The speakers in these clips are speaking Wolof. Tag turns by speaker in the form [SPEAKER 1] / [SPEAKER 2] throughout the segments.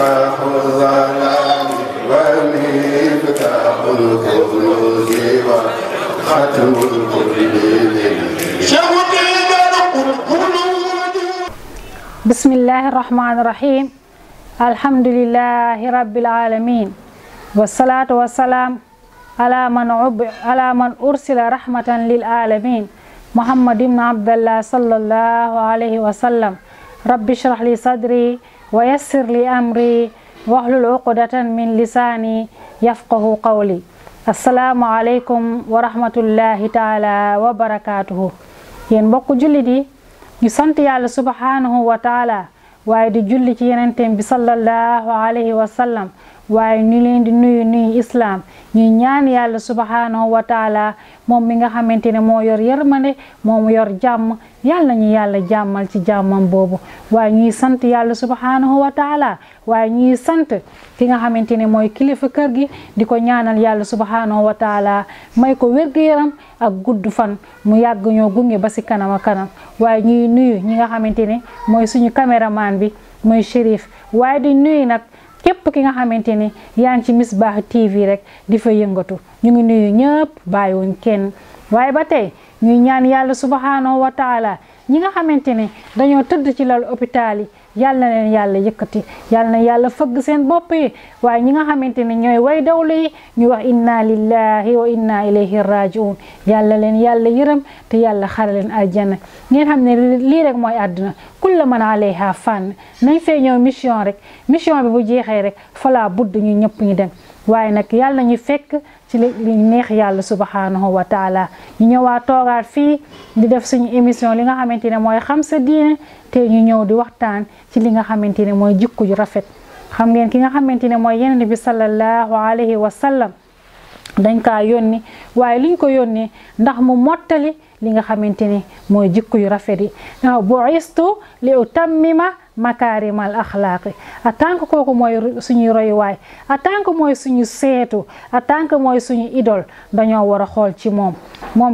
[SPEAKER 1] مصباح الظلام ومفتاح الكنوز وختم الكل
[SPEAKER 2] بسم الله الرحمن الرحيم الحمد لله رب العالمين والصلاة والسلام على من أرسل رحمة للعالمين محمد بن عبد الله صلى الله عليه وسلم رب اشرح لي صدري ويسر لي أمري واحلل عقدة من لساني يفقه قولي السلام عليكم ورحمة الله تعالى وبركاته yen mbokk jullit yi ñu sant yàlla subhanahu wa taala waaye di julli ci yenenteem bi sallallahu alayhi wa sallam waaye ñu leen di nuyu islam ñu ñaan yàlla subhanahu wa taala moom mi nga xamante ne moo yor yërmande moom yor jàmm yàlla ñu yàlla jàmmal ci jàmmam boobu waaye ñuy sant yàlla subhanahu wa taala waaye ñuy sant ki nga xamante ne mooy kilifa kër gi di ko ñaanal yàlla subhanahu wa taala may ko wér-gu-yaram ak gudd fan mu yàgg ñoo gunge ba si kanam ak kanam waaye ñuy nuyu ñi nga xamante ne mooy suñu caméraman bi mooy Chérif waaye di nuyu nag képp ki nga xamante ni yaa ngi ci Misbah TV rek di fa yëngatu ñu ngi nuyu ñëpp bàyyiwuñ kenn waaye ba tey ñuy ñaan yàlla subhanahu wa taala ñi nga xamante ne dañoo tëdd ci lal hôpital yi yàlla na leen yàlla yëkkati yàlla na yàlla fëgg seen bopp yi waaye ñi nga xamante ne ñooy way dawlu yi ñu wax inna lillahi wa inna ilayhi rajiun yàlla leen yàlla yërëm te yàlla xare leen aljanna ngeen xam ne lii rek mooy àdduna kulla man alayha fan nañ fee ñëw mission rek mission bi bu jeexee rek fala budd ñu ñëpp ñu dem waaye nag yàlla ñu fekk ci li neex yàlla subhanahu wa taala ñu ñëwaat toogaat fii di def suñu émission li nga xamante ne mooy xam sa diine te ñu ñëw di waxtaan ci li nga xamante ne mooy jikko ju rafet xam ngeen ki nga xamante ne mooy yonent bi sallallahu alayhi wa sallam dañ kaa yónni waaye liñ ko yónni ndax mu mottali li nga xamante ni mooy jikko yu rafet yi bu'istu li utammima makaarimal axlaaqi en tant que kooku mooy suñuy royuwaay en tant que mooy suñu seetu en tant que mooy suñu idole dañoo war a xool ci moom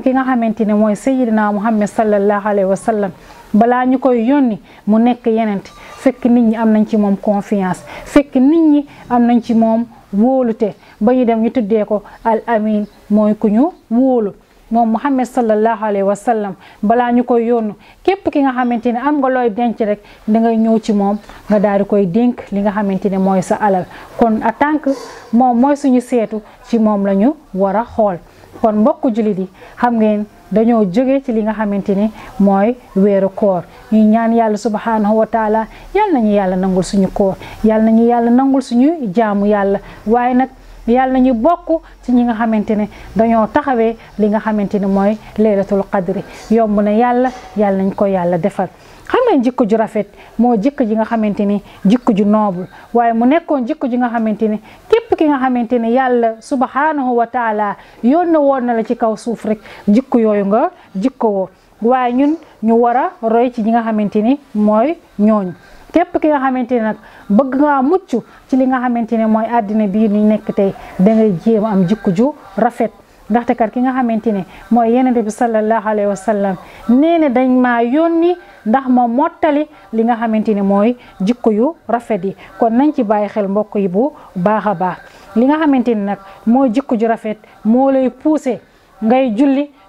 [SPEAKER 2] ki nga xamante ne mooy sayyidina Muhammad sallallahu alayhi wa sallam balaa ñu koy yónni mu nekk yenent fekk nit ñi am nañ ci moom confiance fekk nit ñi am nañ ci moom wóolute ba ñu dem ñu tuddee ko al amin mooy ku ñu wóolu moom Muhammad sallallahu alayhi wa sallam balaa ñu koy yónnu képp ki nga xamante ne am nga looy denc rek da ngay ñëw ci moom nga daal di koy dénk li nga xamante ne mooy sa alal kon en tant que moom mooy suñu seetu ci moom la ñu war a xool kon mbokku jullit yi xam ngeen dañoo jóge ci li nga xamante ni mooy weeru koor ñuy ñaan yàlla subhanahu wa taala yàlla nañu yàlla nangul suñu koor yàlla nañu yàlla nangul suñu jaamu yàlla waaye nag yàlla nañu bokk ci ñi nga xamante ne dañoo taxawee li nga xamante ne mooy laylatul qadri yomb na yàlla nañ ko yàlla defal xam nga jikko ju rafet moo jikko ji nga xamante ni jikko ju noble waaye mu nekkoon jikko ji nga xamante ni képp ki nga xamante ne yàlla subhanahu wa taala yónne woon na la ci kaw suuf rek jikko yooyu nga jikko woo waaye ñun ñu war a roy ci ñi nga xamante ni mooy ñooñu képp ki nga xamante ne nag bëgg ngaa mucc ci li nga xamante ne mooy àddina bii ñu nekk tey da ngay jéem am jikko ju rafet ndaxte kat ki nga xamante ne mooy yonent bi sallallahu alayhi wa sallam nee na dañ maa yónni ndax ma mottali li nga xamante ne mooy jikko yu rafet yi kon nañ ci bàyyi xel mbokk yi bu baax a baax li nga xamante ne nag mooy jikko ju rafet moo lay poussé ngay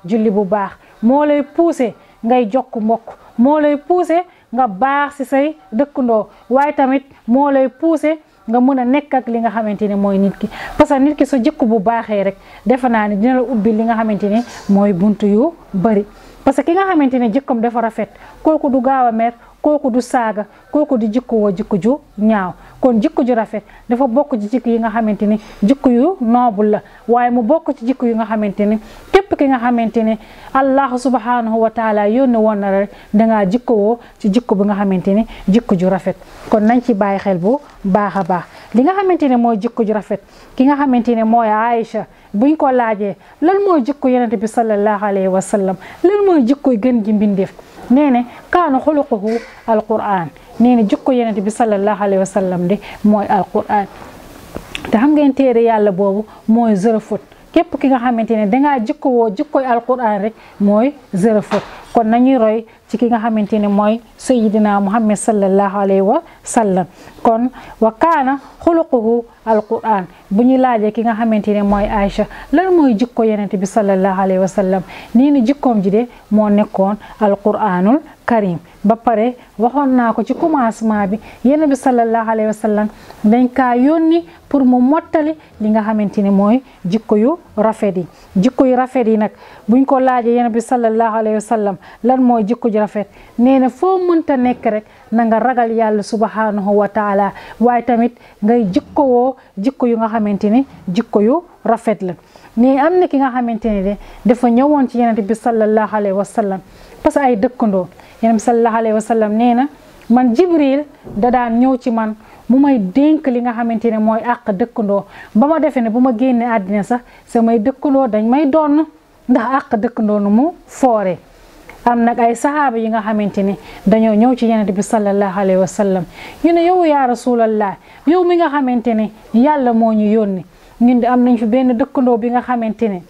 [SPEAKER 2] julli bu baax moo lay poussé ngay jokk mbokk moo lay poussé nga baax ci say dëkkandoo waaye tamit moo lay poussé nga mën a nekk ak li nga xamante ne mooy nit ki parce que nit ki sa jikko bu baaxee rek defe naa ne dina la ubbi li nga xamante ne mooy buntu yu bari parce que ki nga xamante ne jikkoom dafa rafet kooku du gaaw a mer kooku du saaga kooku di jikko woo jikko ju ñaaw kon jikko ju rafet dafa bokk ci jikko yi nga xamante ni jikko yu noble la waaye mu bokk ci jikko yi nga xamante ni képp ki nga xamante ne Allah subhanahu wa taala yónni woon na rek dangaa jikko woo ci jikko bi nga xamante ni jikko ju rafet kon nañ ci bàyyi xel bu baax a baax li nga xamante ne mooy jikko ju rafet ki nga xamante ne mooy Aïcha buñ ko laajee lan mooy jikko yonent bi sallallahu alayhi wa sallam lan mooy jikko gën gi mbindeef nee ne kaana xuluquhu alquran nee ne jikko yonent bi sallallahu alayhi wa sallam de mooy alquran te xam ngeen téere yàlla boobu mooy zéro faute képp ki nga xamante ne dangaa jikko woo jikkoy alquran rek mooy zéro faute kon nañuy roy ci ki nga xamante ne mooy sayyidina Muhammad sallallahu alayhi wa sallam. kon wa kaana xuluquhu alquran bu ñu laajee ki nga xamante ne mooy Aïcha lan mooy jikko yonent bi sallallahu alayhi wa sallam nii ni jikkoom ji de moo nekkoon alquranul karim. ba pare waxoon naa ko ci commencement bi yonent bi sallallahu alayhi wa sallam dañ kaa yónni pour mu mottali li nga xamante ne mooy jikko yu rafet yi. jikko yu rafet yi nag buñ ko laajee yonent bi sallallahu alayhi wa sallam lan mooy jikko ju rafet nee na foo mënta nekk rek na nga ragal yàlla subhanahu wa taala waaye tamit ngay jikkowoo jikko yu nga xamante ne jikko yu rafet la. nii am na ki nga xamante ne de dafa ñëwoon ci yonent bi sallallahu alayhi wa sallam parce que ay dëkkandoo yonent bi sallallahu alayhi wa sallam nee na man Jibril da daan ñëw ci man mu may dénk li nga xamante ne mooy àq dëkkandoo ba ma defee ne bu ma génne àddina sax samay dëkkandoo dañ may doon ndax àq dëkkandoo nu mu foore. am nag ay sahaaba yi nga xamante ne dañoo ñëw ci yonent bi sallallahu alayhi wa sallam ñu ne yow yaa rasulallah yow mi nga xamante ne yàlla moo ñu yónni ñun de am nañ fi benn dëkkandoo bi nga xamante ne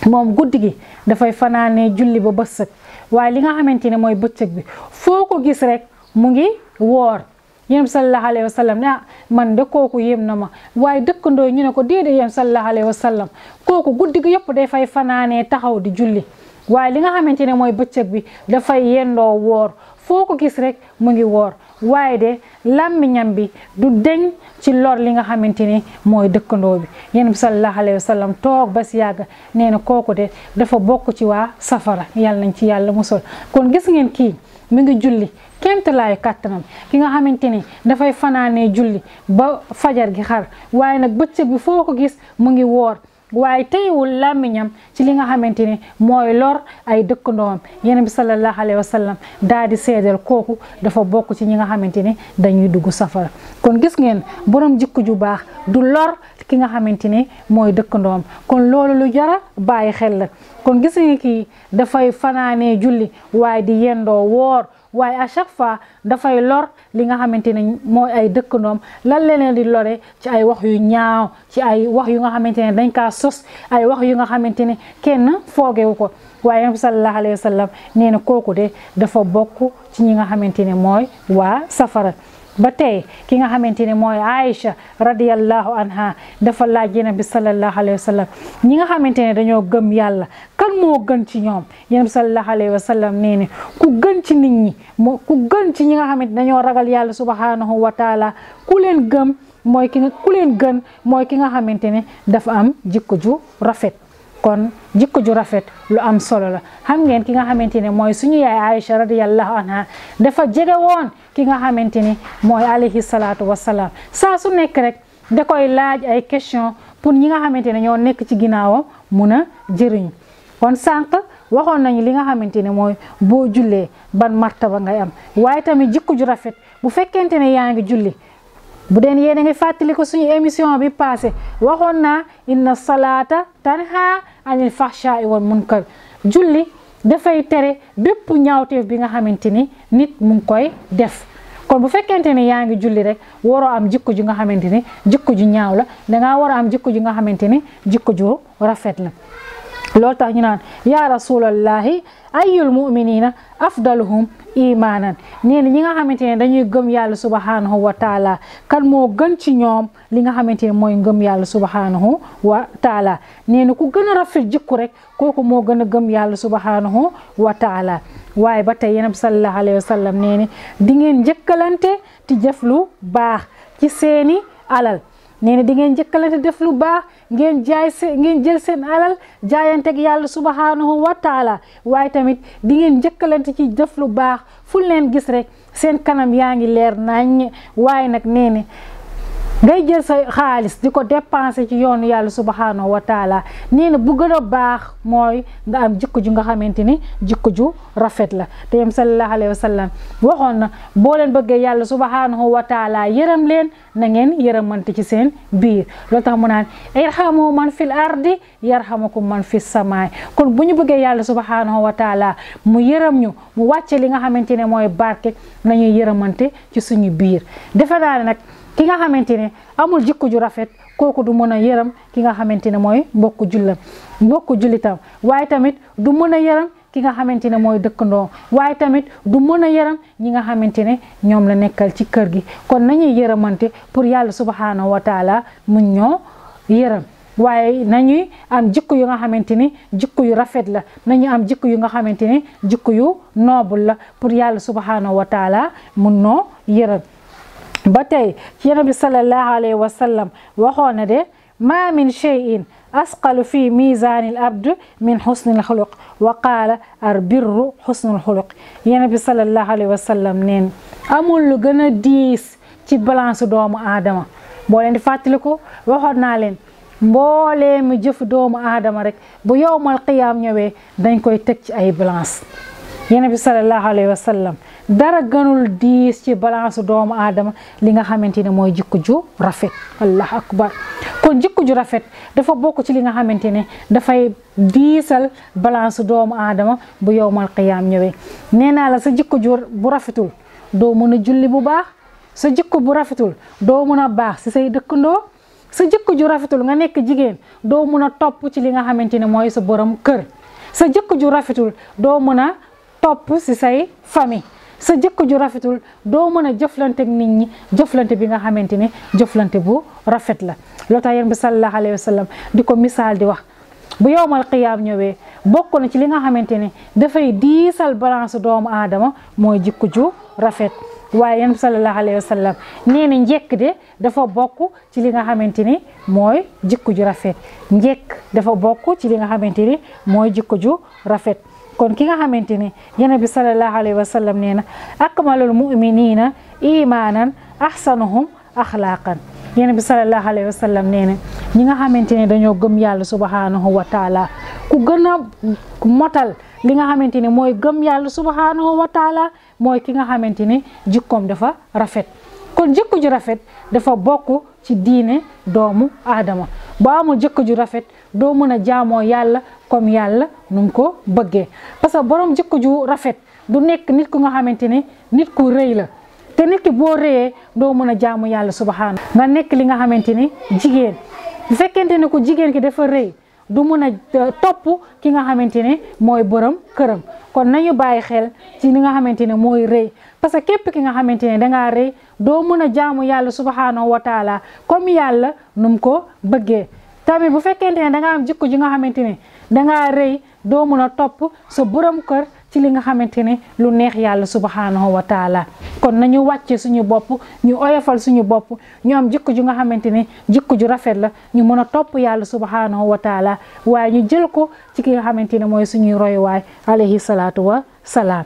[SPEAKER 2] moom guddi gi dafay fanaanee julli ba bëccëg waaye li nga xamante ne mooy bëccëg bi foo ko gis rek mu ngi woor. yéen sallallahu alayhi wa sallam ne man de kooku yéem na ma waaye dëkkandoo ñu ne ko déedéet yéen sallallahu alayhi wa sallam kooku guddi gi yëpp day fay fanaanee taxaw di julli waaye li nga xamante ne mooy bëccëg bi dafay yendoo woor foo ko gis rek mu ngi woor waaye de làmmiñam bi du deñ ci lor li nga xamante ne mooy dëkkandoo bi. yéen bi sallallahu alayhi wa sallam toog ba si yàgg nee na kooku de dafa bokk ci waa safara yàlla nañ ci yàlla musal. kon gis ngeen kii mi ngi julli kéemtalaayu kàttanam ki nga xamante ni dafay fanaanee julli ba fajar gi xar waaye nag bëccëg bi foo ko gis mu ngi woor waaye teywul làmmiñam ci li nga xamante ni mooy lor ay dëkkandoom. yonent bi sallallahu alayhi wa sallam daal di seedal kooku dafa bokk ci ñi nga xamante ni dañuy dugg safara. kon gis ngeen borom jikko ju baax du lor ki nga xamante ni mooy dëkkandoom kon loolu lu jara bàyyi xel la. kon gis nga kii dafay fanaanee julli waaye di yendoo woor waaye à chaque fois dafay lor li nga xamante ne mooy ay dëkkandoom lan leneen di lore ci ay wax yu ñaaw ci ay wax yu nga xamante ne dañ kaa sos ay wax yu nga xamante ne kenn foogewu ko waaye nabi sallallahu alayhi wa sallam nee na kooku de dafa bokk ci ñi nga xamante ne mooy waa safara. ba tey ki nga xamante ne mooy Aïcha radiyallahu anha dafa laaj yonent bi sallallahu alayhi wa sallam ñi nga xamante ne dañoo gëm yàlla kan moo gën ci ñoom. yonent bi sallallahu alayhi wa sallam nee ne ku gën ci nit ñi moo ku gën ci ñi nga xamante dañoo ragal yàlla subhanahu wa taala ku leen gëm mooy ku leen gën mooy ki nga xamante ne dafa am jikko ju rafet. kon jikko ju rafet lu am solo la. xam ngeen ki nga xamante ne mooy suñu yaay Aïcha radiyallahu anha dafa jege woon ki nga xamante ni mooy alayhi salaatu wasalaam saa su nekk rek da koy laaj ay question pour ñi nga xamante ne ñoo nekk ci ginnaawam mun a jëriñu. kon sànq waxoon nañu li nga xamante ne mooy boo jullee ban martaba ngay am waaye tamit jikko ju rafet bu fekkente ne yaa ngi julli. bu deen yéen a ngi fàttali ko suñu émission bi passé waxoon naa inna salaata tanha anil fahsha'i wal munkar julli dafay tere bépp ñaawteef bi nga xamante ni nit mu ngi koy def. kon bu fekkente ne yaa ngi julli rek waroo am jikko ju nga xamante ni jikko ju ñaaw la dangaa war a am jikko ju nga xamante ni jikko ju rafet la. loolu tax ñu naan ya rasulallahi ayyul mu'minina afdaluhum imanan nee na ñi nga xamante ne dañuy gëm yàlla subhanahu wa taala kan moo gën ci ñoom li nga xamante ne mooy ngëm yàlla subhanahu wa taala nee na ku gën a rafet jikko rek kooku moo gën a gëm yàlla subhanahu wa taala. waaye ba tey yonent bi sallallahu alayhi wa sallam nee na di ngeen njëkkalante ti jëf lu baax ci seeni alal. nee na di ngeen njëkkalante def lu baax ngeen jël seen alal jaayanteeg yàlla subhanahu wa taala waaye tamit di ngeen njëkkalante ci def lu baax fu leen gis rek seen kanam yaa ngi leer nañ waaye nag nee na ngay jël sa xaalis di ko dépenser ci yoonu yàlla subhanahu wa taala nee na bu gën a baax mooy nga am jikko ju nga xamante ni jikko ju rafet la. te yam sallallahu alayhi wa sallam waxoon na boo leen bëggee yàlla subhanahu wa taala yërëm leen na ngeen yërëmante ci seen biir. loolu tax mu naan irhamu man fil ardi yarhamukum man fis samaay. kon bu ñu bëggee yàlla subhanahu wa taala mu yërëm ñu mu wàcce li nga xamante ne mooy barke nañuy yërëmante ci suñu biir. defe naa ne nag ki nga xamante ne amul jikko ju rafet kooku du mën a yërëm ki nga xamante ne mooy mbokku jullitam waaye tamit du mën a yërëm ki nga xamante ne mooy dëkkandoo waaye tamit du mën a yërëm ñi nga xamante ne ñoom la nekkal ci kër gi kon nañuy yërëmante pour yàlla subhanahu wa taala mun ñoo yërëm waaye nañuy am jikko yu nga xamante ni jikko yu rafet la nañu am jikko yu nga xamante ni jikko yu noble la pour yàlla subhanahu wa taala mun noo yërëm ba tey ci Yonent bi sallallahu alayhi wa sallam waxoon na de ma min shay'in asqalu fi mizaanil abd min husnil xuluq wa qaala ar birru husnul xuluq Yonent bi sallallahu alayhi wa sallam neen amul lu gën a diis ci balance doomu aadama boo leen di fàttaliku waxoon naa leen mboolee mi jëf doomu aadama rek bu yowmal qiyaam ñëwee dañ koy teg ci ay balance Yonent bi sallallahu alayhi wa sallam dara gënul diis ci balance doomu aadama li nga xamante ne mooy jikko ju rafet allah akbar kon jikko ju rafet dafa bokk ci li nga xamante ne dafay diisal balance doomu aadama bu yowmal qiyaam ñëwee nee naa la sa jikko ju bu rafetul doo mën a julli bu baax sa jikko bu rafetul doo mën a baax si say dëkkandoo sa jikko ju rafetul nga nekk jigéen doo mën a topp ci li nga xamante ne mooy sa borom kër sa jikko ju rafetul doo mën a topp si say famille sa jikko ju rafetul doo mën a jëflante ak nit ñi jëflante bi nga xamante ne jëflante bu rafet la loo tax Yonent bi sallallahu alayhi wa sallam di ko misaal di wax bu yowmal qiyaam ñëwee bokk na ci li nga xamante ne dafay diisal balance doomu aadama mooy jikko ju rafet waaye Yonent bi sallallahu alayhi wa sallam nee na njekk de dafa bokk ci li nga xamante ni mooy jikko ju rafet njekk dafa bokk ci li nga xamante ni mooy jikko ju rafet kon ki nga xamante ni Yonent bi sallallahu alayhi wa sallam nee na akmalul mu'minina imanan ahsanuhum axlaaqan Yonent bi sallallahu alayhi wa sallam nee na ñi nga xamante ne dañoo gëm yàlla subhanahu wa taala ku gën a motal li nga xamante ne mooy gëm yàlla subhanahu wa taala mooy ki nga xamante ne jikkoom dafa rafet kon jikko ju rafet dafa bokk ci diine doomu aadama boo amul jikko ju rafet doo mën a jaamoo yàlla comme yàlla nu mu ko bëggee parce que borom jikko ju rafet du nekk nit ku nga xamante ne nit ku rëy la te nit ki boo rëyee doo mën a jaamu yàlla subhanahu nga nekk li nga xamante ni jigéen bu fekkente ne ku jigéen ki dafa rëy du mën a topp ki nga xamante ne mooy borom këram kon nañu bàyyi xel ci li nga xamante ne mooy rëy parce que képp ki nga xamante ne dangaa rëy doo mën a jaamu yàlla subhanahu wa taala comme yàlla nu mu ko bëggee tamit bu fekkente ne danga am jikko ji nga xamante ne dangaa rëy doo mën a topp sa borom kër ci li nga xamante ne lu neex yàlla subhanahu wa taala kon nañu wàcce suñu bopp ñu oyofal suñu bopp ñu am jikko ju nga xamante ne jikko ju rafet la ñu mën a topp yàlla subhanahu wa taala waaye ñu jël ko ci ki nga xamante ne mooy suñuy royuwaay alayhi salaatu wa salaam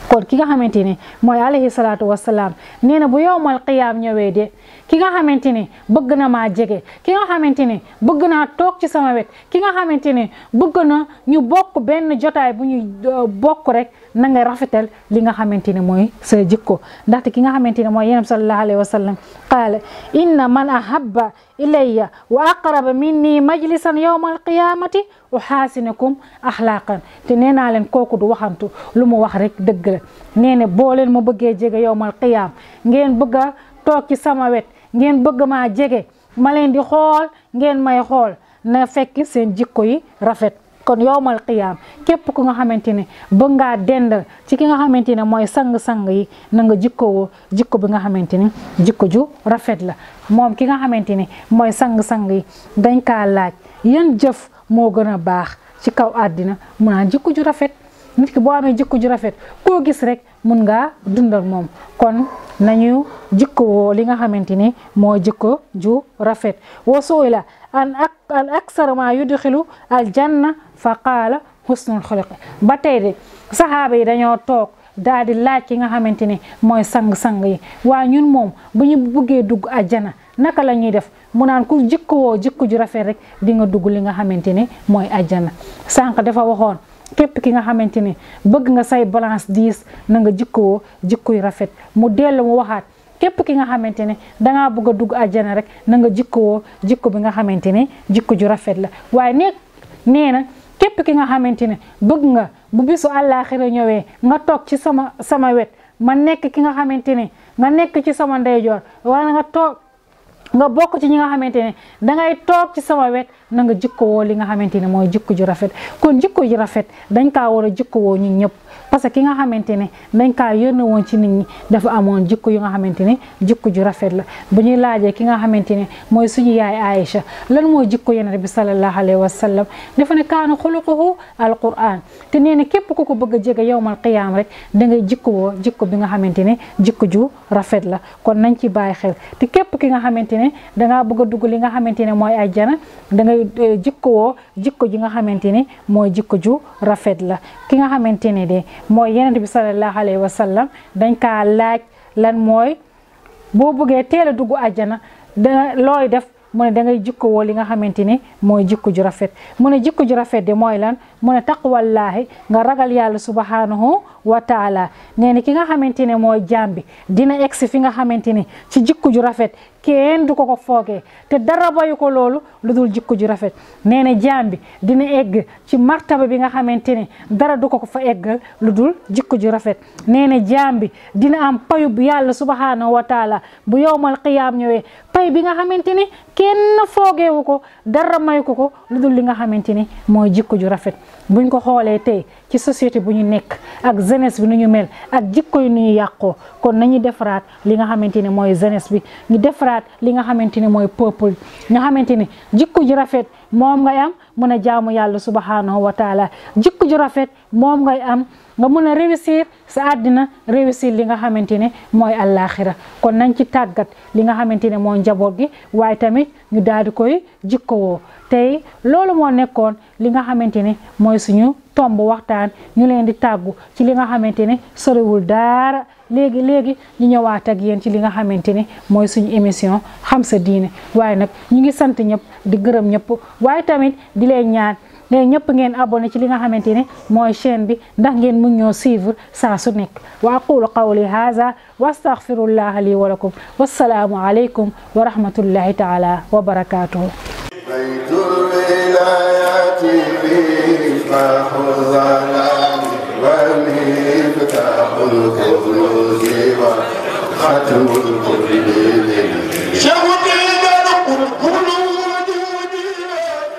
[SPEAKER 2] kon ki nga xamante ne mooy alayhi salaatu wa salaam nee na bu yowmal qiyaam ñëwee de ki nga xamante ne bëgg na maa jege ki nga xamante ne bëgg naa toog ci sama wet ki nga xamante ne bëgg na ñu bokk benn jotaay bu ñu bokk rek na nga rafetal li nga xamante ne mooy sa jikko ndaxte ki nga xamante ne mooy Yonent sallallahu alayhi wa sallam qaala inna man ahabba ilayya wa aqraba minni majlisan yawmal qiyamati uhaasinukum axlaaqan te nee naa leen kooku du waxantu lu mu wax rek dëgg la nee na boo leen ma bëggee jege yawmal qiyam ngeen bëgg a toog ci sama wet ngeen bëgg maa jege ma leen di xool ngeen may xool na fekk seen jikko yi rafet kon yowmal qiyaam képp ku nga xamante ne bëgg ngaa dendal ci ki nga xamante ne mooy sang-sang yi na nga jikkowoo jikko bi nga xamante ne jikko ju rafet la moom ki nga xamante ne mooy sang-sang yi dañ kaa laaj yan jëf moo gën a baax ci kaw àddina mu naan jikko ju rafet nit ki boo amee jikko ju rafet koo gis rek mun ngaa dundal moom kon nañu jikkowoo li nga xamante ne moo jikko ju rafet wa su'ila an aksar ma yudxilu al janna fa qaala husnul xuluq ba tey de saxaaba yi dañoo toog daal di laaj ki nga xamante ne mooy sang-sang yi waa ñun moom bu ñu buggee dugg àjjana naka la ñuy def mu naan ku jikkowoo jikko ju rafet rek di nga dugg li nga xamante ne mooy àjjana sànq dafa waxoon képp ki nga xamante ne bëgg nga say balance 10 na nga jikkowoo jikko yu rafet mu dellu mu waxaat képp ki nga xamante ne dangaa bëgg a dugg àjjana rek na nga jikkowoo jikko bi nga xamante ne jikko ju rafet la waaye nee na képp ki nga xamante ne bëgg nga bu bisu àllaaxira ñëwee nga toog ci sama wet ma nekk ki nga xamante ne nga nekk ci sama ndeyjoor wala nga toog nga bokk ci ñi nga xamante ne dangay toog ci sama wet na nga jikkowoo li nga xamante ne mooy jikko ju rafet kon jikko ju rafet dañ kaa war a jikkowoo ñun ñëpp parce que ki nga xamante ne dañ kaa yónne woon ci nit ñi dafa amoon jikko yu nga xamante ne jikko ju rafet la bu ñuy laajee ki nga xamante ne mooy suñu yaay Aïcha lan mooy jikko yonent bi sallallahu alayhi wa sallam dafa ne kaana xuluquhu alquran te nee na képp ku ko bëgg a jege yowmal qiyaam rek da ngay jikkowoo jikko bi nga xamante ne jikko ju rafet la kon nañ ci bàyyi xel te képp ki nga xamante ne dangaa bëgg a dugg li nga xamante ne mooy àjjana da ngay jikkowoo jikko ji nga xamante ne mooy jikko ju rafet la ki nga xamante ne de mooy yonent bi sallallahu alayhi wa sallam dañ kaa laaj lan mooy boo bëggee teel a dugg àjjana da looy def mu ne da ngay jikkowoo li nga xamante ne mooy jikko ju rafet mu ne jikko ju rafet de mooy lan mu ne taqwallaahi nga ragal yàlla subhanahu wa taala nee na ki nga xamante ne mooy jaam bi dina egsi fi nga xamante ne ci jikko ju rafet kenn du ko ko foogee te dara bayu ko loolu lu dul jikko ju rafet nee na jaam bi dina egg ci martaba bi nga xamante ne dara du ko ko fa eggal lu dul jikko ju rafet nee na jaam bi dina am payu bu yàlla subhanahu wa taala bu yowmal qiyaam ñëwee pay bi nga xamante ne kenn foogeewu ko dara mayu ko lu dul li nga xamante ne mooy jikko ju rafet buñ ko xoolee tey ci société bu ñu nekk ak jeunesse bi nu ñu mel ak jikko yu nu ñu yàqoo kon nañu defaraat li nga xamante ne mooy jeunesse bi ñu defaraat li nga xamante ne mooy peuple nga xamante ne jikko ju rafet moom ngay am mën a jaamu yàlla subhanahu wa taala jikko ju rafet moom ngay am nga mën a réussir sa àddina réussir li nga xamante ne mooy àllaaxira kon nañ ci tàggat li nga xamante ne mooy njaboot gi waaye tamit ñu daal di koy jikkowoo tey loolu moo nekkoon li nga xamante ne mooy suñu tomb waxtaan ñu leen di tàggu ci li nga xamante ne soriwul dara léegi ñu ñëwaat ak yéen ci li nga xamante ne mooy suñu émission xam sa diine waaye nag ñu ngi sant ñëpp di gërëm ñëpp waaye tamit di leen ñaan léegi ñëpp ngeen abonné ci li nga xamante ne mooy chaîne bi ndax ngeen mun ñoo suivre saa su nekk wa aqulu qawli hadha wa astaghfirullaha li wa lakum wassalaamu alaykum wa rahmatullahi taala wa barakatuhu
[SPEAKER 1] ختم القرآن